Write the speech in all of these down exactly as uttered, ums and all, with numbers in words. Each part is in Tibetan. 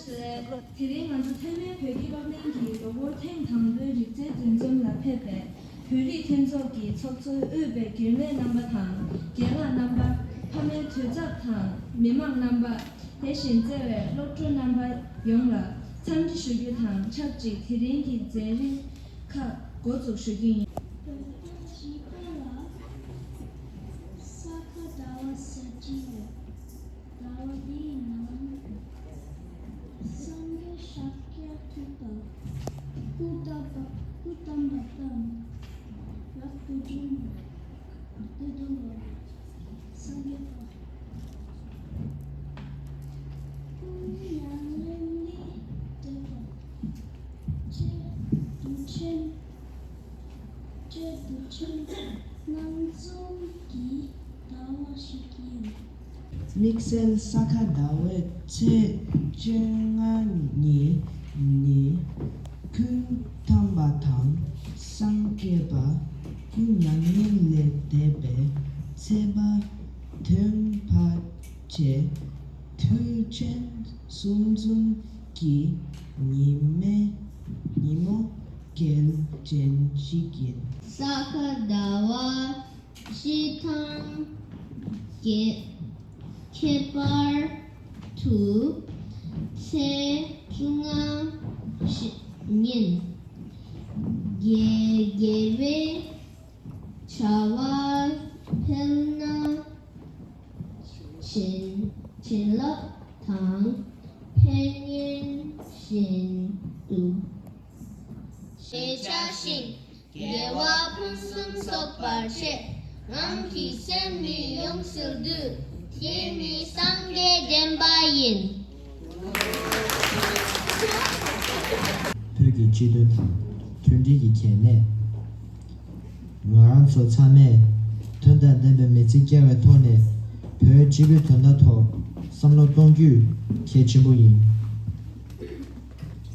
དེ་རིང་ང་ཚོ་ཐོན་མིའི་བོད་ཀྱི་སློབ་གླིང་གིས་ལོ་འཁོར་ཐེངས་དང་པོའི་རིག་རྩལ་འདུ་འཛོམས་ལ་ཕེབས་པའི་བོད་རིགས་མཐུན་ཚོགས་ཀྱི་ཚོགས་གཙོས་དབུས་པའི་རྒྱུན་ལས་རྣམ་པ་དང་རྒན་ལགས་རྣམ་པ། ཕ་མའི་དུས་ཚབ་དང་མི་མང་རྣམ་པ། དེ་བཞིན་བརྩེ་བའི་སློབ་ཕྲུག་རྣམ་པ་ཡོངས་ལ་འཚམས་འདྲི་ཞུ་རྒྱུ་དང་ཆབས་ཅིག་དེ་རིང་གི་མཛད་རིམ་ཁག་འགོ་འཛུགས་ཞུ་རྒྱུ་ཡིན། བོད་ཟླ་བཞི་པ་ལ་ས་ག་ཟླ་བ་ཟེར་གྱི་ཡོད། ཟླ་བ་འདིའི་ནང་སངས་རྒྱས་ཤཱཀྱ་ཐུབ་པ་སྐུ་བལྟམས་པ་སྐུ་བལྟམས་པ་དང་། རབ་ཏུ་བྱུང་བ་བདུད་འདུལ་བ་སངས་རྒྱས་པ། སྐུ་མྱ་ངན་ལས་འདས་པ། ཅེས་དུས་ཆེན། ཅེས་དུས་ཆེན་སྣ་འཛོམས་ཀྱི་ཟླ་བ་ཞིག་ཡིན། དམིགས་བསལ་ས་ག་ཟླ་བའི་ཚེས་བཅོ་ལྔ་ཉིན་ནི་སྐུ་བལྟམས་པ་དང་སངས་རྒྱས་པ་སྐུ་མྱ་ངན་ལས་འདས་པའི་ཚེས་པ་ཐོན་པ་བཅས་དུས་ཆེན་གསུམ་འཛོམས་ཀྱི་ཉིན་མའི་ཉིན་མོ་གལ་ཆེན་ཞིག་ཡིན། ས་ག་ཟླ་བ་སྤྱི་དང་ཁྱད་པར་དུ་ཚེས་བཅོ་ལྔ་ཉིན་དགེ་དགེ་བའི་བྱ་བ་འཕེལ་ན་བྱིན་བྱིན་རླབས་དང་ཕན་ཡོན་བཞིན་དུ་ཞེས་བྱ་ཞིང་། དགེ་བ་ཕུན་སུམ་ཚོགས་པར་བྱེད། རང་གི་སེམས་ནི་ཡོངས་སུ་འདུལ། དེ་ནི་སངས་རྒྱས་བསྟན་པ་ཡིན། བོད་ཀྱི་སྤྱི་དོན་དང་མཐུན་སྒྲིལ་གྱི་གལ་གནད། ང་རང་ཚོ་ཚང་མས་དོན་དང་ལྡན་པའི་མི་ཚེ་བསྐྱལ་བའི་ཐོག་ནས་བོད་སྤྱི་པའི་དོན་དག་ཐོག་བསམ་བློ་གཏོང་རྒྱུ་གལ་ཆེན་པོ་ཡིན།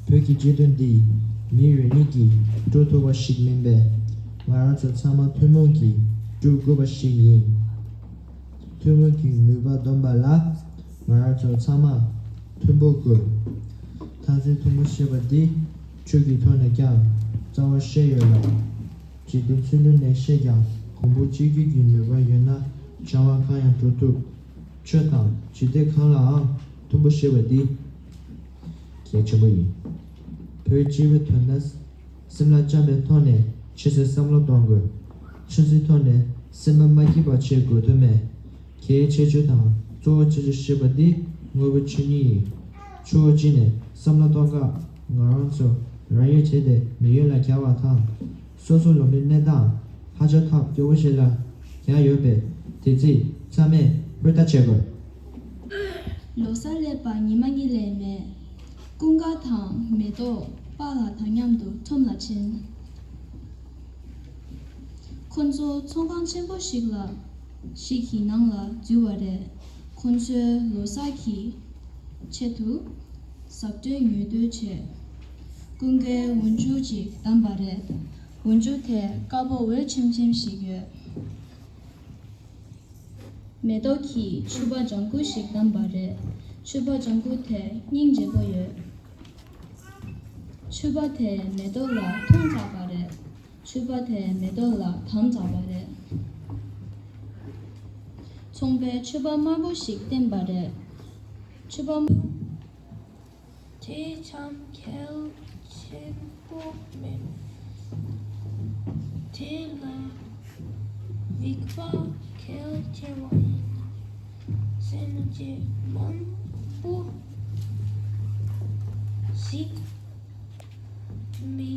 བོད་ཀྱི་སྤྱི་དོན་འདི་མི་རེ་གཉིས་ཀྱིས་སྒྲུབ་ཐུབ་པ་ཞིག་མིན་པས། ང་རང་ཚོ་ཚང་མ་ཐུན་མོང་གིས་སྒྲུབ་དགོས་པ་ཞིག་ཡིན། ཐུན་མོང་གི་ནུས་པ་འདོན་པ་ལ་ང་རང་ཚོ་ཚང་མ་མཐུན་པོ་དགོས། མཐའ་མཚམས་ཐུན་མོང་ཞེས་པ་འདི་ཆོས་ཀྱི་ཐོག་ནས་ཀྱང་རྩ་བ་བཤད་ཡོད་ལ། འཇིག་རྟེན་ཚུལ་ལུགས་ནས་བཤད་ཀྱང་གོང་བུ་གཅིག་གྱུར་གྱི་ནུས་པ་ཡོད་ན་བྱ་བ་གང་ཡང་འགྲུབ་ཐུབ། ཆོས་དང་འཇིག་རྟེན་གང་ལའང་མཐུན་པོ་ཞེས་པ་འདི་གལ་ཆེན་པོ་ཡིན། བོད་སྤྱི་པའི་དོན་དག་སེམས་ལ་བཅངས་པའི་ཐོག་ནས་ཆོས་སྲིད་བསམ་བློ་གཏོང་དགོས། ཆོས་སྲིད་ཐོག་ནས་སེམས་པ་མ་སྐྱིད་པ་བྱེད་དགོས་དོན་མེད། གལ་ཆེ་ཤོས་དང་གཙོ་བོ་ཆེ་ཤོས་ཞེས་པ་འདི་དངོས་པོ་ཆོས་ཉིད་ཡིན། ཕྱོགས་གཅིག་ནས་བསམ་བློ་གཏོང་སྐབས་ང་རང་ཚོ་རང་ཡོད་བྱས་ཏེ་མི་ཡོད་ལ་གྱར་བ་དང་། སོ་སོ་ལོ་མའི་གནས་སྟངས་ཧ་ཅང་ཐབས་སྐྱོ་བོ་ཞིག་ལ་གྱར་ཡོད་པས། དེ་ཚིག་ཚང་མས་ཧུར་ཐག་བྱེད་དགོས། ལོ་གསར་སླེབས་པ་ཉི་མ་གཉིས་ལས་མེད། ཀུན་དགའ་དང་མེ་ཏོག་པཱ་ལགས་དང་མཉམ་དུ་ཁྲོམ་ལ་ཕྱིན། ཁོ་ཚོ་ཚོང་ཁང་ཆེན་པོ་ཞིག་ལ་ཞིག་གི་ནང་ལ་འཛུལ་བ་རེད། ཁོ་ཚོའི་ལོ་གསར་གྱི་ཆེད་དུ་ཟབ་གཏེར་ཉོ་འདོད་བྱས། ཀུན་དགའི་འོག་འཇུག་ཅིག་བདམས་པ་རེད། འོག་འཇུག་དེ་དཀར་པོ་འོད་ཆེམ་ཆེམ་ཞིག་ཡོད། མེ་ཏོག་གིས་ཕྱུ་པ་ལྗང་ཁུ་ཞིག་བདམས་པ་རེད། ཕྱུ་པ་ལྗང་ཁུ་དེ་སྙིང་རྗེ་པོ་ཡོད། ཕྱུ་པ་དེས་མེ་ཏོག་ལ་འཐུང་ཚར་བ་རེད། ཕྱུ་པ་དེས་མེ་ཏོག་ལ་དམ་ཚར་བ་རེད། ཚོང་པས་ཕྱུ་པ་དམར་པོ་ཞིག་བསྟན་པ་རེད། ཕྱུ་པ་དེ་ཙམ་གལ་ཆེན་པོ་མེད། དེ་ལས་རིག་པ་གལ་ཆེ་བ་ཡིན། སེམས་ཅན་མང་པོ་ཞིག་མི་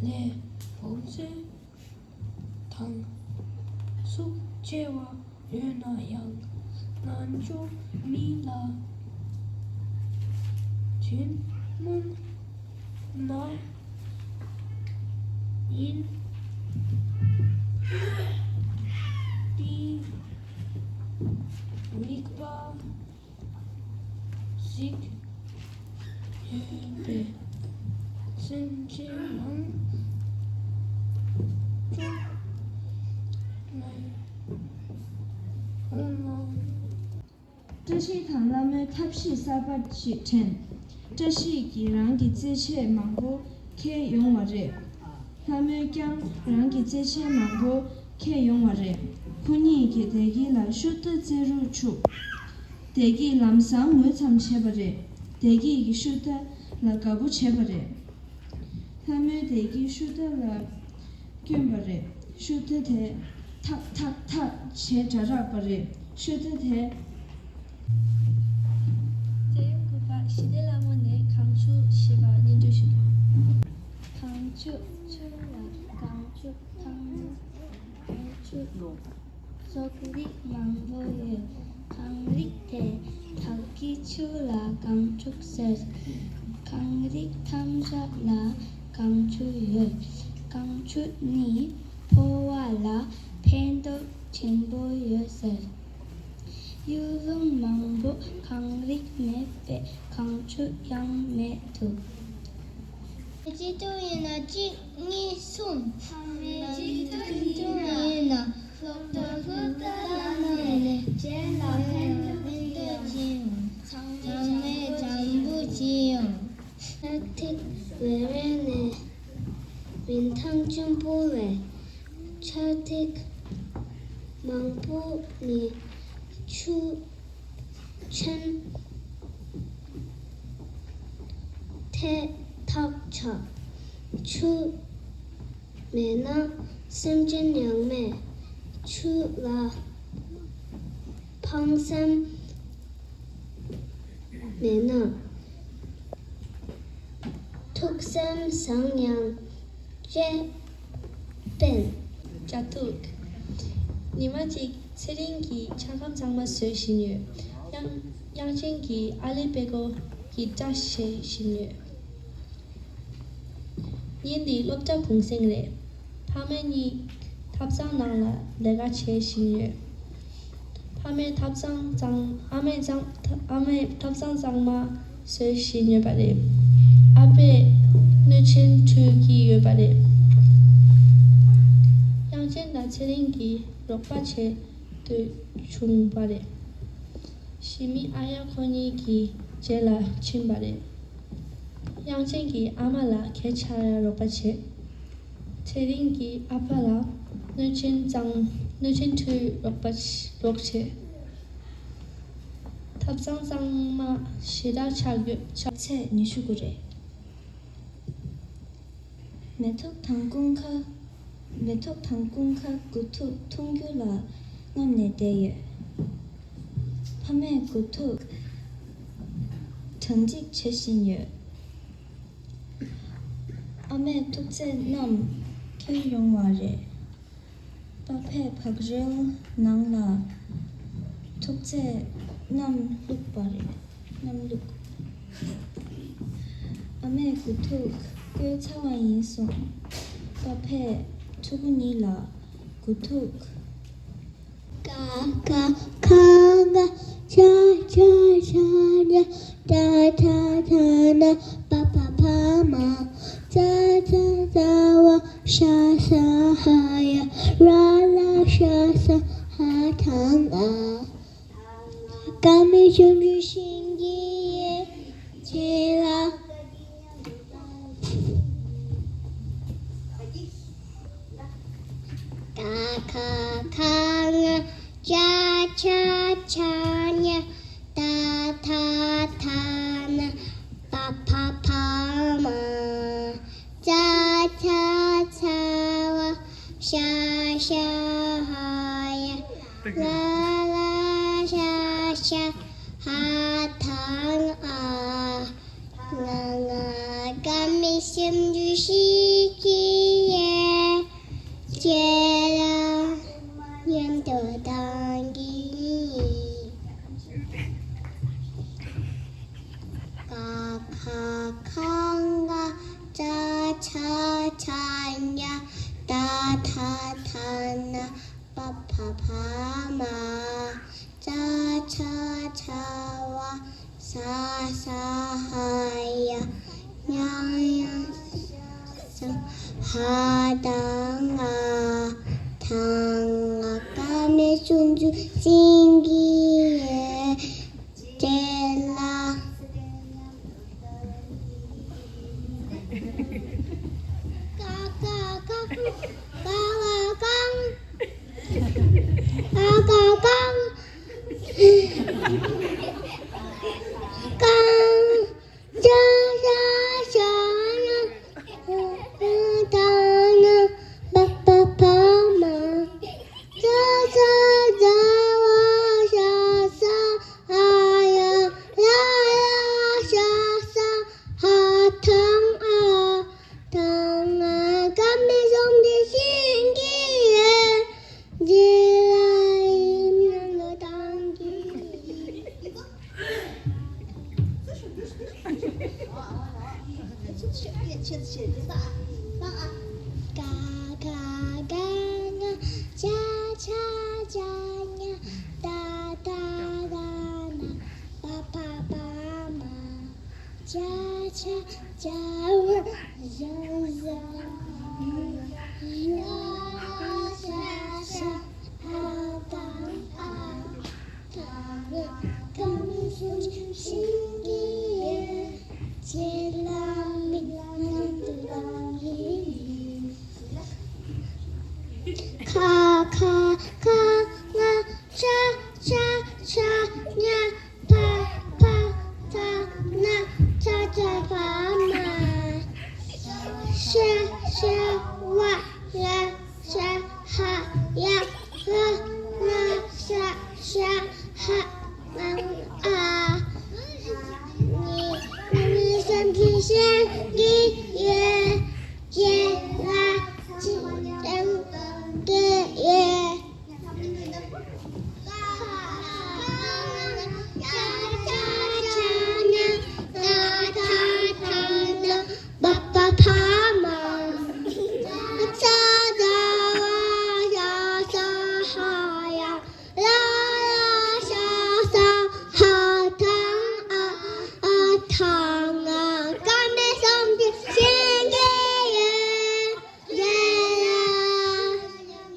ལས་ཕོ་ཚོད་དང་ཤུགས་ཆེ་བ་ཡོད་ན་ཡང་། རྣལ་འབྱོར་མི་ལ་ཐུན་མོང་ན་ཡིན་པའི་རིག་པ་ཞིག་ཡོད་པས། སེམས་ཅན་མང་པོ་ནས་འོང་ལ། བཀྲ་ཤིས་དང་ལྷ་མོའི་ཐབས་ཤེས་གསར་པ་ཞིག་དྲན། བཀྲ་ཤིས་ཀྱིས་རང་གི་རྩེད་ཆས་མང་པོ་ཁྱེར་ཡོང་བ་རེད། ལྷ་མོས་ཀྱང་རང་གི་རྩེད་ཆས་མང་པོ་ཁྱེར་ཡོང་བ་རེད། ཁོ་གཉིས་ཀྱིས་བདེ་སྐྱིད་ལ་ཤུ་རྟ་རྩེད་རོགས་བྱུགས། བདེ་སྐྱིད་ལམ་སང་ངུས་ཙམ་བྱས་པ་རེད། བདེ་སྐྱིད་ཀྱིས་ཤུ་རྟ་ལ་དགའ་པོ་བྱས་པ་རེད། ལྷ་མོས་བདེ་སྐྱིད་ཤུ་རྟ་ལ་བསྐྱོན་པ་རེད། ཤུ་རྟ་དེ་ཐག་ཐག་ཐག་བྱས་དགྲ་རག་པ་རེད། ཤུ་རྟ་དེ། རྩེད་ཡོང་སྐུད་པ་ཞི་བདེ་ལྷ་མོ་ནས་གངས་ཆུ་ཞེས་པ་སྙན་སྒྲོན་ཞུ་རྒྱུ། གངས་ཆུ། ཆུ་ལ་གངས་ཆུ། ཐང་ཆུ། སོག་རིགས་མང་པོ་ཡོད། གངས་རི་དེ་དག་གི་ཆུ་ལ་གངས་ཆུ་ཟེར། གངས་རི་ཐམས་ཅད་ལ་གངས་ཆུ་ཡོད། གངས་ཆུ་ནི་ཕོ་བ་ལ་ཕན་ཐོགས་ཆེན་པོ་ཡོད་ཟེར། ཡུལ་ལུང་མང་པོ་གངས་རི་མེད་པས་གངས་ཆུ་ཡང་མེད་འདུག་སྤྱི་འཐུས་ཡིན་ན་གཅིག་གཉིས་གསུམ། ཚང་མས་སྤྱི་འཐུས་ཡིན་ན་སློབ་གྲྭ་སློབ་གྲྭ་ལ་ནས་རྗེས་ལ་ཕན་ཐོགས་ཅི་ཡོང་། ཚང་མས་སྦྱང་བུ་ཅི་ཡོང་། ས་ཐིག་རེ་རེ་ནས་རིན་ཐང་ཆེན་པོ་རེད། ཆར་ཐིགས་མང་པོ་ནི་ཆུ་ཆེན་ཐལ་ཐག་ཆོད། ཆུ་མེད་ན་སེམས་ཅན་ཡང་མེད། ཆུ་ལ་ཕངས་སེམས་མེད་ན། ཐུགས་སེམས་བཟང་ཡང་ཅེས་པས། ཅ་ཐུག་ཉི་མ་གཅིག་ཚེ་རིང་གིས་ཆ་སྒམ་གཙང་མ་བཟོས་བཞིན་ཡོད། དབྱངས་དབྱངས་ཅན་གྱིས་ཨ་ལེ་པད་ཀོ་གི་སྐྲ་བཞེས་བཞིན་ཡོད། ཉིན་འདི་སློབ་གྲྭ་གུང་སེང་རེད། ཕ་མ་གཉིས་ཐབ་ཚང་ནང་ལ་ལས་ཀ་བྱེད་བཞིན་ཡོད། ཕ་མས་ཐབ་ཚང་གཙང་། ཨ་མས་གཙང་། ཨ་མས་ཐབ་ཚང་གཙང་མ་བཟོས་བཞིན་ཡོད་པ་རེད། ཨ་ཕས་སྣོད་ཆེན་འཁྲུད་ཀྱི་ཡོད་པ་རེད། དབྱངས་ཅན་དང་ཚེ་རིང་གིས་རོགས་པ་བྱེད་འདོད་བྱུང་བ་རེད། ཞི་མི་ཨ་ཡ་ཁོ་གཉིས་ཀྱི་རྗེས་ལ་ཕྱིན་པ་རེད། དབྱངས་ཅན་གྱིས་ཨ་མ་ལ་གད་ཕྱར་རོགས་པ་བྱེད། ཚེ་རིང་གིས་ཨ་ཕ་ལ་སྣོད་ཆེན་གཙང་། སྣོད་ཆེན་འཁྲུད་རོགས་པ་རོགས་བྱེད། ཐབ་ཚང་གཙང་མ་ཞེ་དྲག་ཆགས་ཡོད། ཆགས་ཚད་ཉི་ཤུ་དགུ་རེད། མེ་ཏོག་དང་ཀུན་ཁ། མེ་ཏོག་དང་ཀུན་ཁ་དགུ་ཐུག་འཐུང་རྒྱུ་ལ་རྔམ་ནས་བསྡད་ཡོད། ཕ་མས་དགུ་ཐུག་གྲ་སྒྲིག་བྱེད་བཞིན་ཡོད། ཨ་མས་ཐུག་ཚད་རྣམས་ཁྱེར་ཡོང་བ་རེད། པ་ཕས་བག་རིལ་ནང་ལ་ཐུག་ཚད་རྣམས་བླུགས་པ་རེད། རྣམས་བླུགས། ཨ་མས་དགུ་ཐུག་བསྐོལ་ཚར་བ་ཡིན་གསུངས། པ་ཕས་ཕྲུ་གུ་གཉིས་ལ་དགུ་ཐུག་ཀ་ཁ་ག་ང་ཅ་ཆ་ཇ་ཉ་ཏ་ཐ་ད་ན་པ་ཕ་ཕ་མ། ཙ་ཚ་ཙ་བ་ཤ་ས་ཧ་ཡ་ར་ལ་ཤ་ས་ཧ་ཐང་ཨ། ཀ་མི་ཤུན་རུ་ཤིང་གི་ཡེ་ཆེ་ལ། ཀ་ཁ་ག་ང་ཅ་ཆ་ཇ་ཉ་ཏ་ཐ་ད་ན་པ་ཕ་ཕ་མ། ཙ་ཚ་ཚ་བ་ཤ་ཤ་ཧ་ཡ་ར་ལ་ཤ་ཤ་ཧ་ཐང་ཨ། ང་ང་ཀ་མི་སེམས་འདུ་ཤེས་ཀྱི་ཡེ་ཅེ་ལ་མཉམ་དུ་བཏང་གི་ཡིན། ཀ་ཁ་ག་ང་ཅ་ཆ་ཇ་ཉ་ཏ་ཐ་ད་ན་པ་ཕ་ཕ་མ། ཙ་ཚ་ཚ་བ་ས་ས་ཧ་ཡ་ཉ་ཉ་ས་ཧ་ད་ང་ད་ང་ཀ་མེ་ཆུང་ཆུང་སིང་གི་ཡེ་ཏེ་ལ། ཀ་བ་ཀང་། ཀ་ཁ་ཀང་། ཀང་། ཅ་ཆ་ཅ་ཉ། ཏ་ན་པ་པ་བ་མ། ཙ་ཚ་ཛ་ཝ་ཞ་ཟ་ཧ་ཡ་ལ་ལ་ཞ་ས་ཧ་ཐང་ཨ། ཐང་ང་ཀ་མེད་གསུམ་གྱི་ཤིང་གི་ཡན། རྗེས་ལ་ཡིན་ནང་ལོ་ཐང་གི། ཀ་ཁ་ག་ང་། ཅ་ཆ་ཅ་ཉ། ཏ་ཏ་ད་ན། པ་པ་བ་མ། ཅ་ཆ་ཅ་བ་ཞ་ཟ་ཡ་ཞ་ཤ་ཧ་ད་ཨ། ད་ན་ཀ་མེད་གསུམ་ཤིང་གི་ཡན། རྗེས་ལ་མིག་ལ་ནང་དུ་ལངས་ཡིན། ཁ་ཁ་ག་ང་། ཅ་ཆ་ཅ་ཉ། ཕ་ཕ་ད་ན་ཚ་ཚ་བ་མ། ཤ་ཤ་བ་ཡ་ཤ་ཧ་ཡ་ཧ་ན་ཤ་ཤ་ཧ་ཨ། ནི་ནི་སམ་ཁི་ཤན་གི་ཡེ། ཅེ་ལ་ཅི་ཏན་གི་ཡེ།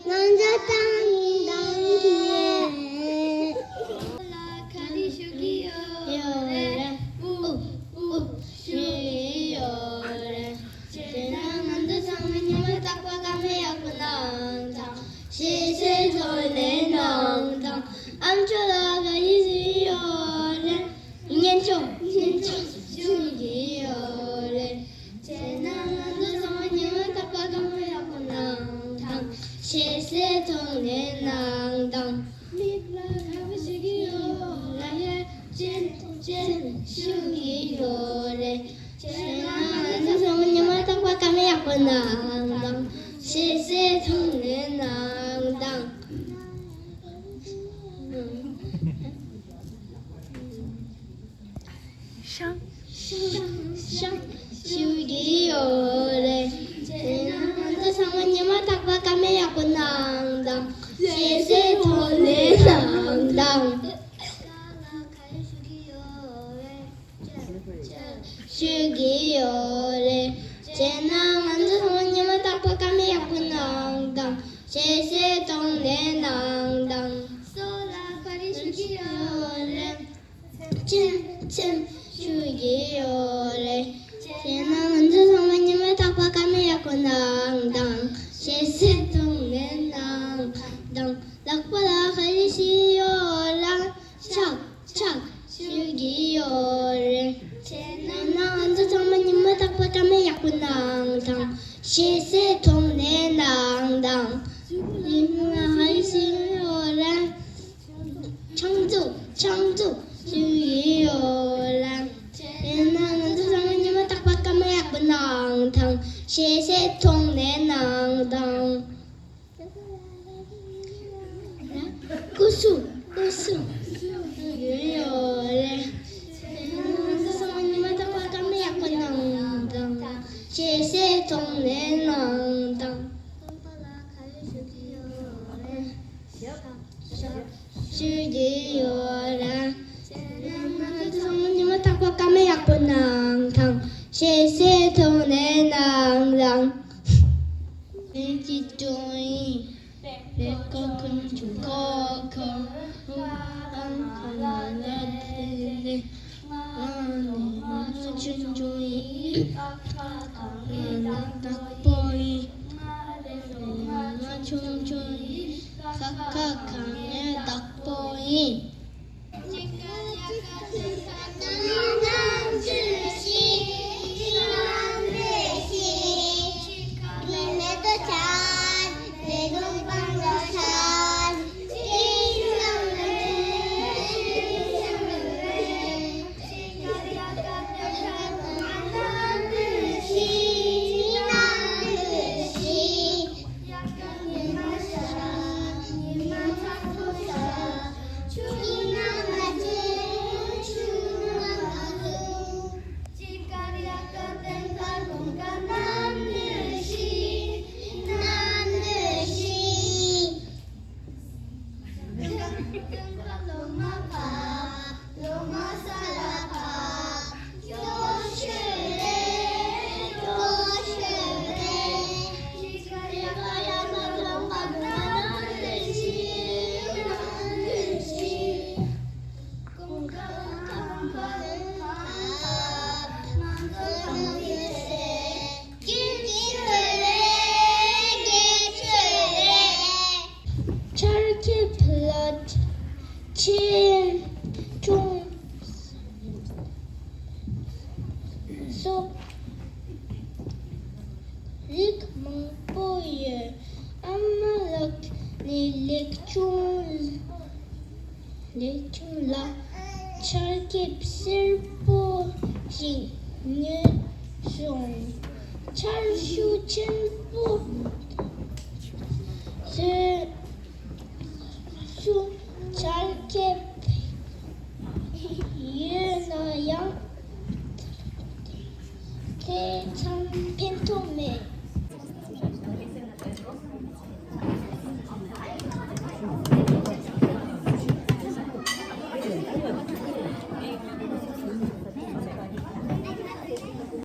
ང་ཚོ་ཏང་ནང་དང་གི། ཡོད་རེད། ཨུ་ཨུ་ཞུ་གི་ཡོད་རེད། བྱས་ན་ང་ཚོ་ཚང་མ་ཉི་མ་རྟག་པར་བཀའ་མོལ་ཡག་པོ་གནང་དང་། ཞེ་སའི་ཐོག་ནས་གནང་དང་། ཨ་མཆོག་ལ་ག་རེ་ཞུ་གི་ཡོད་རེད། སྙན་ཞུ་སྙན་ཞུ་ཞུ་གི་ཡོད་རེད། བྱས་ན་ང་ཚོ་ཚང་མ་ཉི་མ་རྟག་པར་བཀའ་མོལ་ཡག་པོ་གནང་དང་། ཞེ་སའི་ཐོག་ནས་གནང་དང་། མིག་ལ་ག་རེ་ཞུ་གི་ཡོད་རེད། སྙན་སྙན་ཞུ་གི་ཡོད་རེད། བྱས་ན་ང་ཚོ་ཚང་མ་ཉི་མ་རྟག་པར་བཀའ་མོལ་ཡག་པོ་གནང་དང་། ཞེ་སའི་ཐོག་ནས་གནང་དང་། ཤང་ཤང་ཤང་ཞུ་གི་ཡོད་རེད། བྱས་ན་ང་ཚོ་ཚང་མ་ཉི་མ་རྟག་པར་བཀའ་མོལ་ཡག་པོ་གནང་དང་། ཞེ་སའི་ཐོག་ནས་གནང་དང་། ཞུ་གི་ཡོད་རེད། བྱས་ན་ང་ཚོ་ཚང་མ་ཉི་མ་རྟག་པར་བཀའ་མོལ་ཡག་པོ་གནང་དང་། ཞེ་སའི་ཐོག་ནས་གནང་དང་། སོ་ལ་ག་རེ་ཞུ་གི་ཡོད་རེད། ཆེམ་ཆེམ་ཞུ་གི་ཡོད་རེད། བྱས་ན་ང་ཚོ་ཚང་མ་ཉི་མ་རྟག་པར་བཀའ་མོལ་ཡག་པོ་གནང་དང་། ཞེ་སའི་ཐོག་ནས་གནང་དང་། ལག་པ་ལ་ག་རེ་ཞིག་ཡོད་རེད། ཆག་ཆག་ཞུ་གི་ཡོད་རེད། བྱས་ན་ང་ཚོ་ཚང་མ་ཉི་མ་རྟག་པར་བཀའ་མོལ་ཡག་པོ་གནང་དང་། ཞེ་སའི་ཐོག་ནས་གནང་དང་། ལུས་ངག་ཧ་ཤི་ཡོད་རེད། ཆང་ཚུ་ཆང་ཚུ་ཞུ་གི་ཡོད་རེད། བྱས་ན་ང་ཚོ་ཚང་མ་ཉི་མ་རྟག་པར་བཀའ་མོལ་ཡག་པོ་གནང་དང་། ཞེ་སའི་ཐོག་ནས་གནང་དང་། ཀུ་སུ་ཀུ་སུ་ཡོད་རེད། ང་ཚོ་ཚང་མ་ཉི་མ་རྟག་པར་བཀའ་མོལ་ཡག་པོ་གནང་དང་། ཞེ་སའི་ཐོག་ནས་གནང་དང་། ཞུ་གི་ཡོད་རེད། ང་ཚོ་ཚང་མ་ཉི་མ་རྟག་པར་བཀའ་མོལ་ཡག་པོ་གནང་དང་། ཞེ་སའི་ཐོག་ནས་གནང་དང་། ཆུང་ཆུང་ཡིན། ཁ་ཁ་གང་ནས་བདག་པོ་ཡིན། ཆར་ཁེབས་ལ་ཆེ་ཆུང་སོགས་རིགས་མང་པོ་ཡོད། ཨ་མ་ལགས་ནས་ལེགས་ཆུང་ལེགས་ཆུང་ལ་ཆར་ཁེབས་སེར་པོ་ཞིག་ཉོས་སོང་། ཆར་ཆུ་ཆེན་པོ་ཚོས་སུ་ཆར་ཁེབས་ཡོད་ན་ཡང་དེ་ཙམ་ཕན་ཐོགས་མེད།